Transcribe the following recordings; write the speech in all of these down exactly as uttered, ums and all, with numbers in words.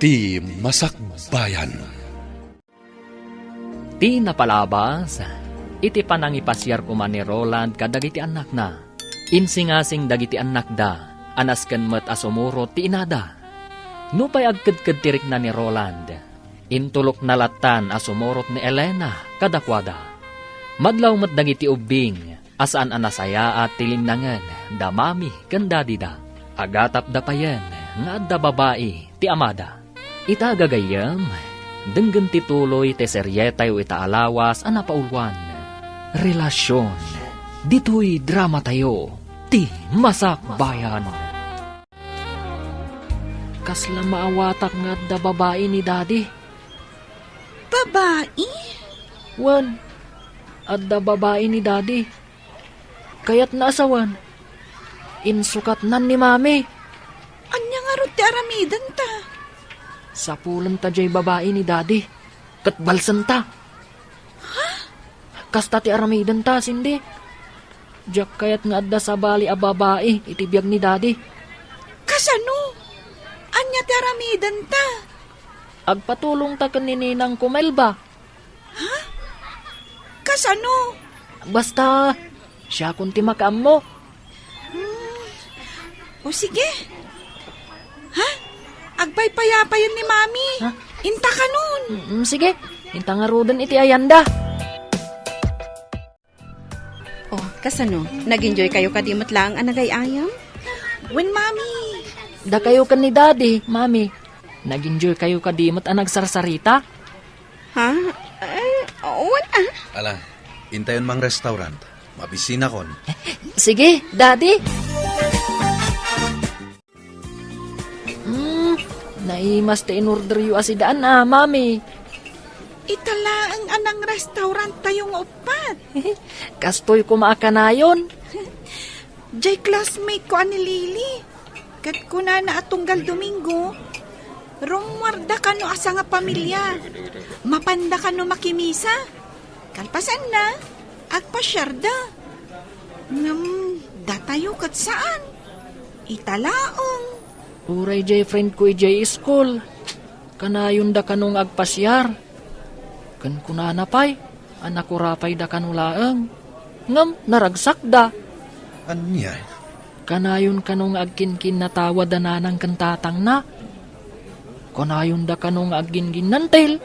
Ti Masakbayan. Ti napalabas, iti panangipasiar koma ni Roland kadagiti annakna, insingasing dagiti annakda a nasken met a sumurot ti inada. Nupay agkedked ti rikna ni Roland, intulokna lattan a sumurot ni Elena kadakuada. Madlaw met dagiti ubbing a saan a nasayaat ti linnangen da mami ken dadida. Agatapda payen nga adda babai ti amada. Ita gagayyem, denggen ti tuloy ti serietayo ita a lawas a napauluan, Relasion. Ditoy dramatayo, Ti Masakbayan. Kasla maawatak nga adda babai ni Daddy. Babai? Wen, adda babai ni Daddy. Kayatna a sawen. Insukatnan ni Mami. Ania ngarud ti aramidenta? Sapulenta jay babai ni Daddy. Ket balsenta. Ha? Kasta ti aramidenta, Cindy. Diak kayat nga adda sabali a babai iti biag ni Daddy. Kasano? Ania ti aramidenta? Agpatulongta ken ni ninangko Melba. Ha? Kasano? Basta, siakon ti makaammo. Hmm. O sige. Ha? Agpaypayapayen ni Mami. Ha? Inta kanon. Mm, sige. Inta ngaruden iti ayanda. Oh, kasano? Nag-enjoy kayo kadi met laeng a nagay-ayam? Wen, Mami. Dakayo ken ni Daddy, Mami. Nag-enjoy kayo kadi met a nagsarsarita? Ha? Eh, wen, ah. Ala, intayon mang restaurant. Mabisinakon. Sige, Daddy. Hmm, naimas ti inorderyo a sidaan a, Mami. Ita laeng a nang-restaurant tayo nga uppat. Kastoy koma a kanayon. Jay classmate ko a ni Lily. Ket kunana a tunggal Domingo, rummuarda kano a sangapamilia. Mapanda kano makimisa. Kalpasanna, agpasiarda. Ngem datayo ket saan. Ita laeng. Uray jay friend ko idiay school. Kanayonda kano nga agpasiar. Ken kunana pay a nakurapayda kano laeng. Ngem naragsakda. Ania? Kanayon kano nga agkinkinnatawa da nanang ken tatangna. Kanayonda kano nga agginginnantil.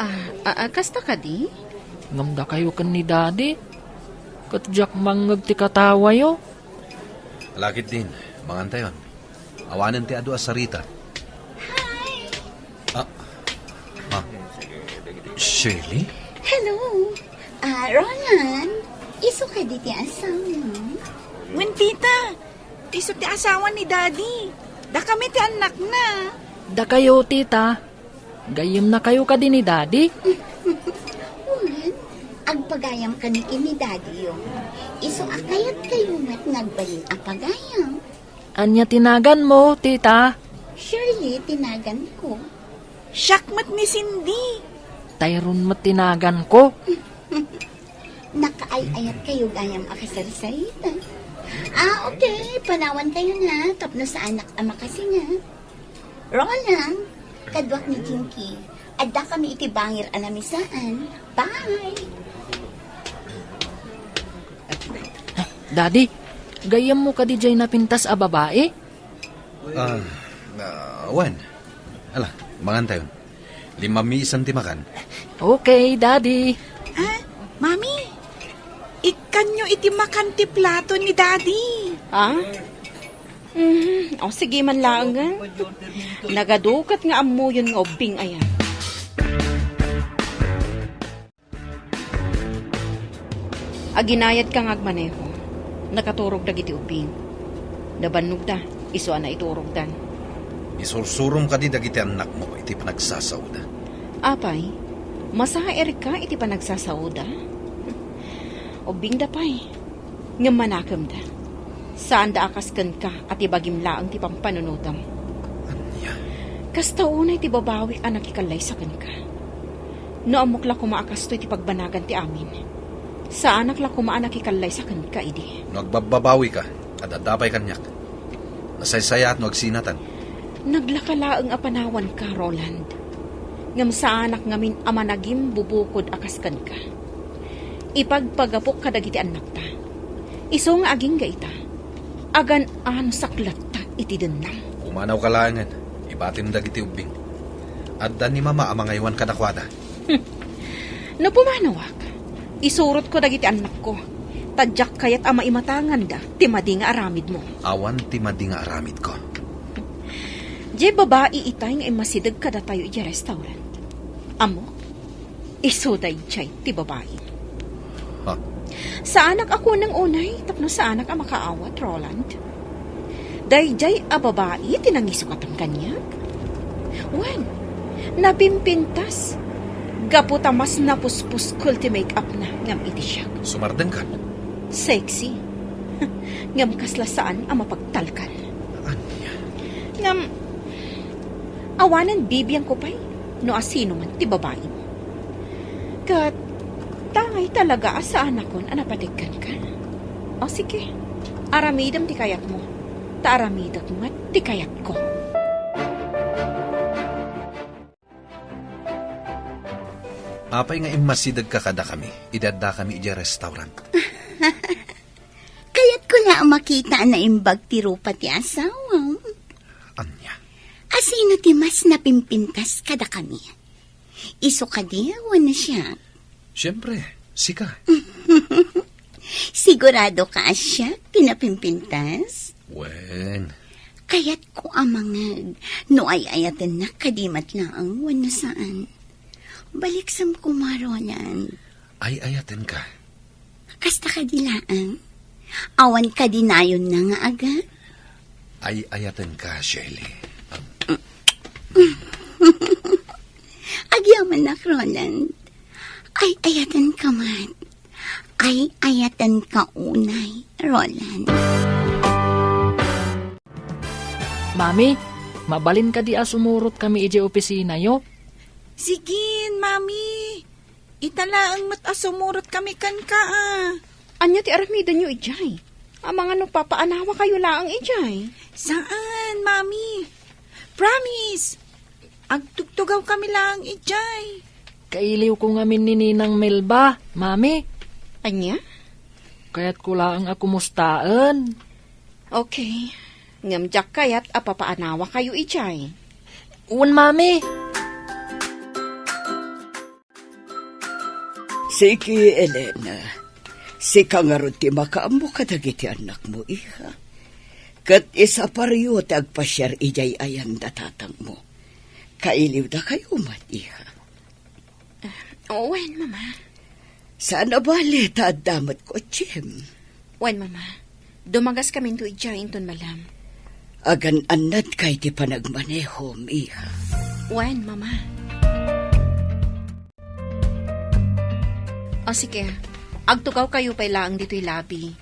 Ah, ah, ah, kasta kadi? Ngem dakayo ken ni Daddy, ket diak mangngeg ti katawayo. Lakit din, mangantayon. Awanen ti adu a sarita. Hi! Ah, ah, Shirley? Hello! Ah, Roland, isu kadi ti asawa? Wen, tita, isu ti asawa ni Daddy. Dakami ti annakna. Dakayo, tita. Gayyemnakayo kadi ni Daddy? Wen, agpagayam kami ken ni Daddy yo. Isu a kayat kayo met nga agbalin a pagayam. Ania ti naganmo, tita? Shirley ti naganko. Siak met ni Cindy. Tayron met ti naganko. Nakaay-ayat kayo gayam a kasarsarita. Ah, okay. Panawan kayo na, tapno saanak a makasinga. Roland, kaduak ni Jinky. Adda kami iti bangir a namisaan. Bye! Daddy, gayyemmo kadi jay napintas a babai? Ah, ah, wen. Ala, mangantayon. Limmammi isan ti makan. Okay, Daddy. Ah, Mami, ikkanyo iti makan ti plato ni Daddy. Ah? Mm, o, sige man laengen. Nagadukat nga ammoyon nga ubbing aya. Aginayadka nga agmaneho. Nakaturog dagiti ubbing. Nabannogda, isu a naiturogdan. Isursurom kadi dagiti annakmo iti panagsasaoda. Apay, masairka iti panagsasaoda? Ubbingda pay. Ngem manakemda. Saanda a kas kenka a ti bagim laeng ti pampanunotem. Ania? Kasta unay ti babawik a nakikallaysa kenka. No ammok la koma a kastoy ti pagbanagan ti amin, saanak la koma a nakikallaysa kenka idi. No agbabbabawika, adda pay kaniak. Nasaysayaat no agsinatan. Naglaka laeng a panawanka, Roland. Ngem saanak ngamin a managimbubukod a kas kenka. Ipagpagapok kadagiti annakta. Isu nga agingga ita, agan-anusak latta iti dennam. Pumanawka laengen, ibatim dagiti ubbing. Adda ni Mama a mangaywan kadakuada. Hmm. No pumanawak, isurotko dagiti annakko, ta diak kayat a maimatanganda ti madi nga aramidmo. Awan ti madi nga aramidko. Diay babai itay nga immasideg kadatayo idiay restaurant. Ammok, isu daydiay ti babai. Ha? Saanak a kunang unay tapno saanak a makaawat, Roland. Daydiay a babai ti nangisukatam kaniak. Wen, napimpintas. Gapu ta mas napuspuskol ti make-up na ngem iti siak. Sumardengkan? Sexy. Ngem kasla saan a mapagtalkan. Ania? Ngem, awanen bibiangko pay no asino man ti babai. Ket, tangay talaga a saanakon a napategkan ka. O sige, aramidem ti kayatmo, ta aramidek met ti kayatko. Apay nga immasidegka kadakami, idi addakami idiay restaurant? Kayatko la a makita a naimbag ti rupa ti asawam. Ania? Asino ti mas napimpintas kadakami? Isu kadi wenno siak? Siempre, sika. Sigurado ka a siak ti napimpintas? Wen. Kayatko a mangeg no ay-ayatennak kadi met laeng wenno saan. Baliksem koma, Roland. Ay-ayatenka. Kasta kadi laeng? Awan kadi nayonna nga aga? Ay-ayatenka, Shelly. Agyamannak, Roland. Ay-ayatenka met. Ay-ayatenka unay, Roland. Mami, mabalin kadi a sumurot kami idiay opisinayo? Sige, Mami. Ita laeng met a sumurot kami kenka, a. Ania ti aramidenyo idiay? Amangan no papaanawa kayo laeng idiay? Saan, Mami. Promise. Agtugtugaw kami laeng idiay. Kailiwko ngamin ni Ninang Melba, Mami. Ania? Kayatko laeng a kumustaen. Okay. Ngem diak kayat a papaanawa kayo idiay. Wen, Mami. Sige, Elena. Sika ngarud ti makaammo kadagiti annakmo, iha. Ket isaparyo ti agpasiar idiay ayan da tatangmo. Kailiwdakayo met, iha. Ah, wen, Mama. Saan a bale ta adda met kotsem. Wen, Mama. Dumagaskaminto idiay inton malem. Agan-annadka iti panagmanehom, iha. Wen, Mama. O sige, agtugawkayo pay laeng ditoy labi.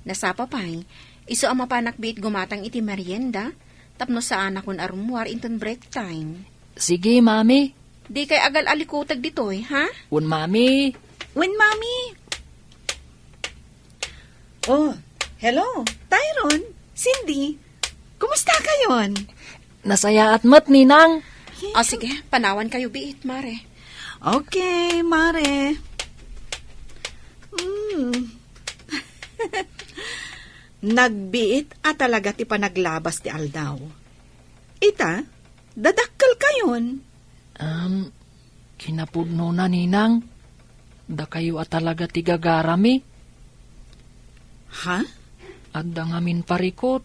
Nasapa pay, isu a mapanak biit gumatang iti merienda, tapno saanakon a rummuar inton break time. Sige, Mami. Dikay agal-alikuteg ditoy, ha? Wen, Mami. Wen, Mami. Oh, hello. Tyron, Cindy, kumusta kayon? Nasayaat met, Ninang. O, sige, panawan kayo biit, Mare. Okay, Mare. Hmm. Nagbiit a talaga ti panaglabas ti aldaw. Ita, dadakkel kayon. Um, kinapudnona, Ninang. Dakayo a talaga ti gagarami. Ha? Adda ngamin parikut,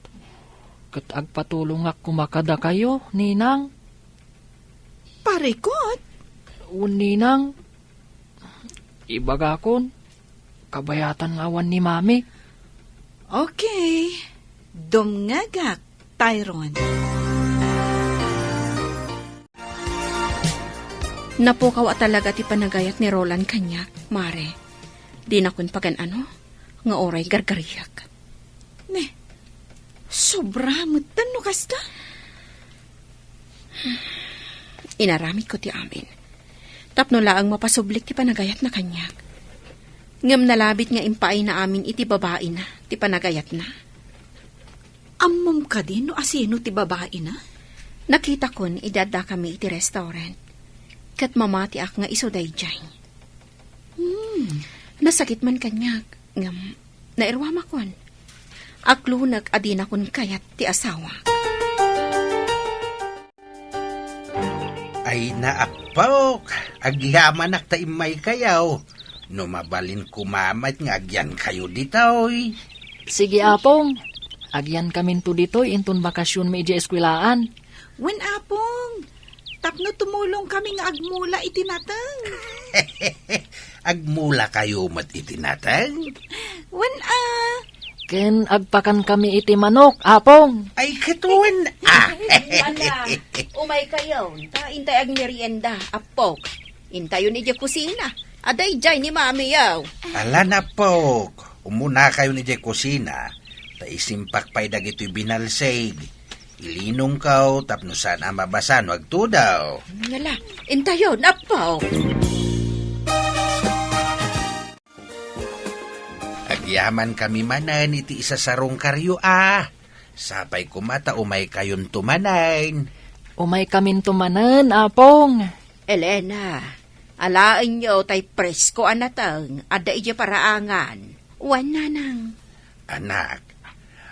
ket agpatulongak koma kadakayo, Ninang. Parikut? Wen, Ninang. Ibagakon, kabayatan nga awan ni Mami. Okay. Dumngegak, Tyron. Napukaw a talaga ti panagayat ni Roland kaniak, Mare. Dinakon pagan-ano nga uray gargariak. Ne, sobra metten no kasta. Inaramidko ti amin. Tapno laeng mapasublik ti panagayatna kaniak. Ngem nalabit nga impaayna amin iti babaina ti panagayatna. Ammom kadi no asino ti babaina? Nakitakon idi addakami iti restaurant, ket mamatiak nga isu daydiay. Hmm, nasakit man kaniak, ngem nairuamakon. Aklunek a dinakon kayat ti asawak. Ay, naappok, agyamanak ta immaykayo. No mabalin koma met nga agyankayo ditoy. Sige, Apong. Agyankaminto ditoy inton bakasionmi idiay eskwelaan. Wen, Apong. Tapno tumulongkami nga agmula iti nateng. Agmulakayo met iti nateng? Wen, a. Ken agpakankami iti manok, Apong. Ay, ket wen, a. Ala, umaykayon, ta intay agmerienda, Appok. Intayon idiay kusina. Adda idiay ni Mamiyo. Ala, Appok. Umunakayon idiay kusina, ta isimpak pay dagitoy binalsig. Ilinongkaw tapno saan a mabasa no agtudaw. Ngala, intayon, Appok. Agyamankami manen iti isasarungkaryo a. Sapay koma ta umaykayonto manen. Umaykaminto manen, Apong. Elena, alaenyo tay presko a nateng adda idiay paraangan. Wen, nanang. Anak,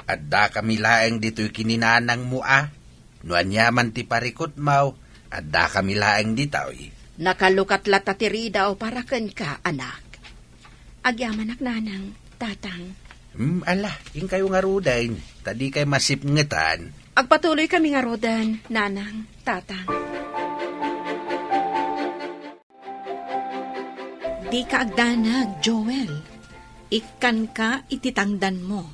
addakami laeng ditoy ken ni nanangmo a. No aniaman ti parikutmo, addakami laeng ditoy. Nakalukat latta ti ridaw para kenka, anak. Agyamanak, nanang, tatang. Hmm, ala, inkayo ngaruden, ta dikay masipngetan. Agpatuloykami ngaruden, nanang, tatang. Dika agdanag, Joel. Ikkanka iti tangdanmo.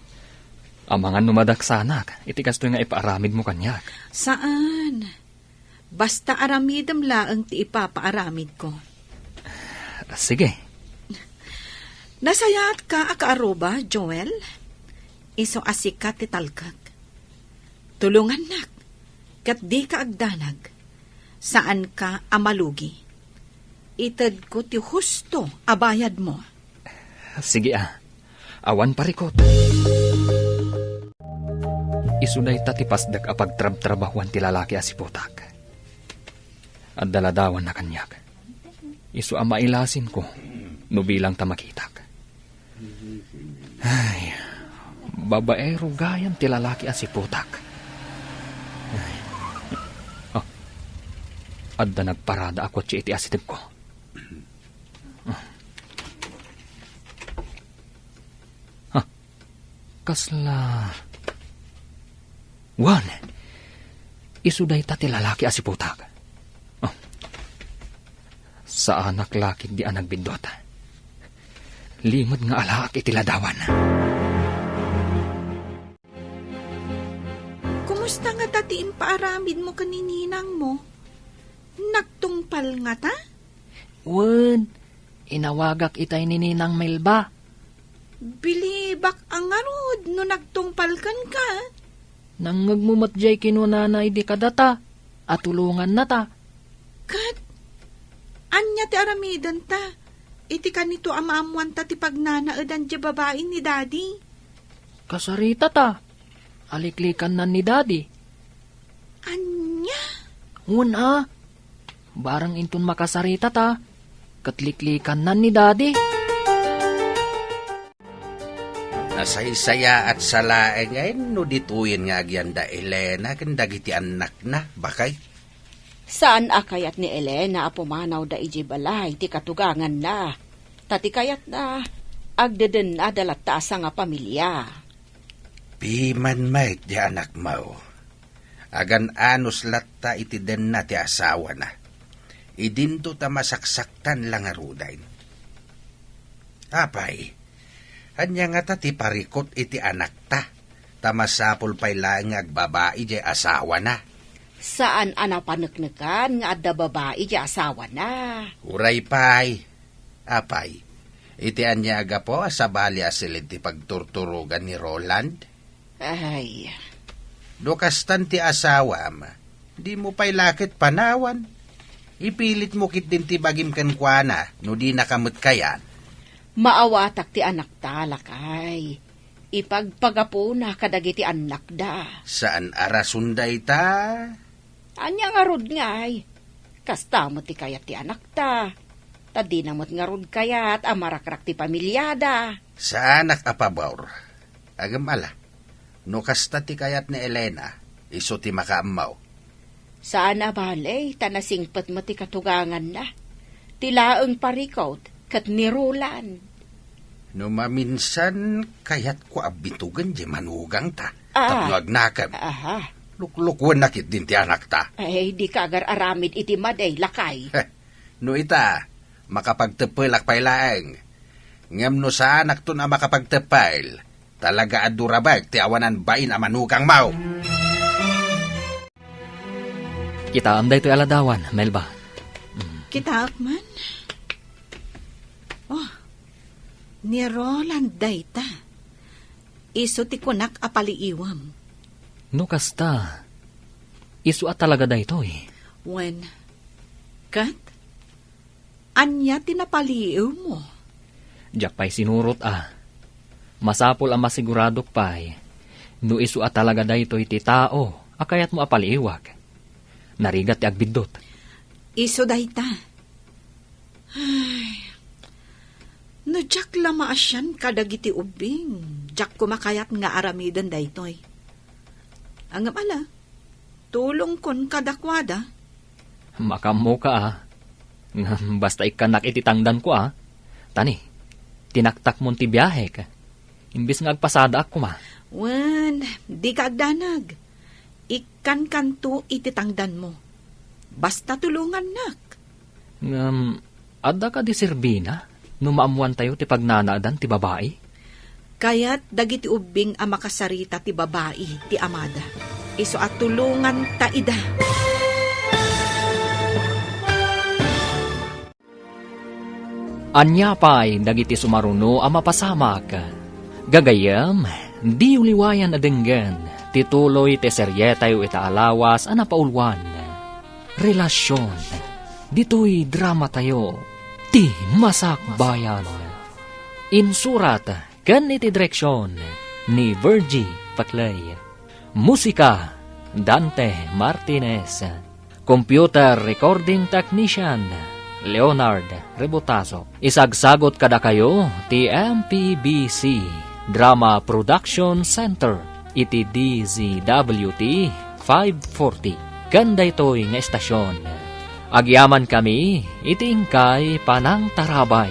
Amangan no madaksanak iti kastoy nga ipaaramidmo kaniak. Saan. Basta aramidem laeng ti ipapaaramidko. Sige. Nasayaatka a kaaruba, Joel? Isu a sika ti talkek. Tulongannak, ket dika agdanag. Saanka a malugi. Itedko ti husto a bayadmo. Sige a, awan parikut. Isu dayta ti pasdek a pagtrabtrabahuan ti lalaki a siputak. Adda ladawanna kaniak. Isu a mailasinko no bilang ta makitak. Ay, babaero gayam ti lalaki a siputak. Ay. Ah, adda nagparada a kotse iti asidegko. Ah. Ah, kasla Wen, isu dayta ti lalaki a siputak. Oh. Saanak la ketdi a nagbiddut. Limed nga alaak iti ladawan. Kumusta ngata ti impaaramidmo ken ni ninangmo? Nagtungpal ngata? Wen, inawagak itay ni Ninang Melba. Bilibak a ngarud no nagtungpal kenka. Nangngegmo met diay kinunana idi kadata a tulongannata. Ket ania ti aramidenta iti kanito a maammoanta ti pagnanaedan diay babai ni Daddy? Kasaritata. Aliklikannan ni Daddy. Ania? Wen a. Barang inton makasaritata, ket liklikannan ni Daddy. Nasaysayaat sa laengen no ditoyen nga agyanda Elena ken dagiti annakna, bakay? Saan a kayat ni Elena a pumanawda idiay balay ti katuganganna. Ta ti kayatna, agdedennada latta a sangapamilia. Piman met ti anakmo. Agan-anos latta iti denna ti asawana. Idinto ta masaksaktan la ngaruden. Apay, ania ngata ti parikut iti anakta? Ta masapul pay laeng nga agbabai diay asawana. Saan a napaneknekan nga adda babai diay asawana. Uray pay, apay, iti ania a gapu a sabali a siled ti pagturturogan ni Roland? Ay. No kastan ti asawam, dimo pay la ket panawan. Ipilitmo ketdin ti bagim kenkuana no dinaka met kayat. Maawatak ti anakta, lakay. Ipagpagapuna kadagiti annakda. Saan a rason dayta? Ania ngarud ngay? Kasta met ti kayat ti anakta. Ta dina met ngarud kayat a marakrak ti pamiliada. Saanak a pabor. Agem ala, no kasta ti kayat ni Elena, isu ti makaammo. Saan a bale, ta nasingpet met ti katuganganna. Ti laeng parikut ket ni Roland. No maminsan, kayatko a bitugen diay manugangta. Ah. Tapno agnakem. Aha. Luklukuenna ketdin ti anakta. Ay, dika agar-aramid iti madi, lakay. Heh, no ita, makapagteppelak pay laeng. Ngem no saanakton a makapagteppel, talaga a durabek ti awanan bain a manugangmo. Kitaem daytoy a ladawan, Melba. Mm. Kitaak man. Oh, ni Roland dayta. Isu ti kunak a paliiwem. No kasta, isu a talaga daytoy. Wen, ket ania ti napaliiwmo? Diak pay sinurot a. Masapul a masiguradok pay no isu a talaga daytoy ti tao a kayatmo a paliiwak. Narigat ti agbiddut. Isu dayta. Ay, no diak la maasian kadagiti ubbing, diak koma kayat nga aramiden daytoy. Ngem ala, tulongkon kadakuada. Makaammoka a. Ngem basta ikkannak iti tangdanko a. Tani, tinaktakmon ti biahek. Imbes nga agpasadaak koma. Wen, dika agdanag. Ikkankanto iti tangdanmo. Basta tulongannak. Ngem, adda kadi serbina no maammoantayo ti pagnanaedan ti babai? Kayat dagiti ubbing a makasarita ti babai ti amada. Isu a tulonganta ida. Ania pay dagiti sumaruno a mapasamak? Gagayyem, diyo liwayan a denggen ti tuloy ti serietayo ita a lawas a napauluan, Relasion. Ditoy dramatayo, Ti Masakbayan. Insurat ken iti direksion ni Virgie Paclay. Musika, Dante Martinez. Computer recording technician, Leonard Rebotazo. Isagsagot kadakayo ti M P B C Drama Production Center iti D Z W T five forty. Ken daytoy nga estasion, agyamankami iti inkay panangtarabay.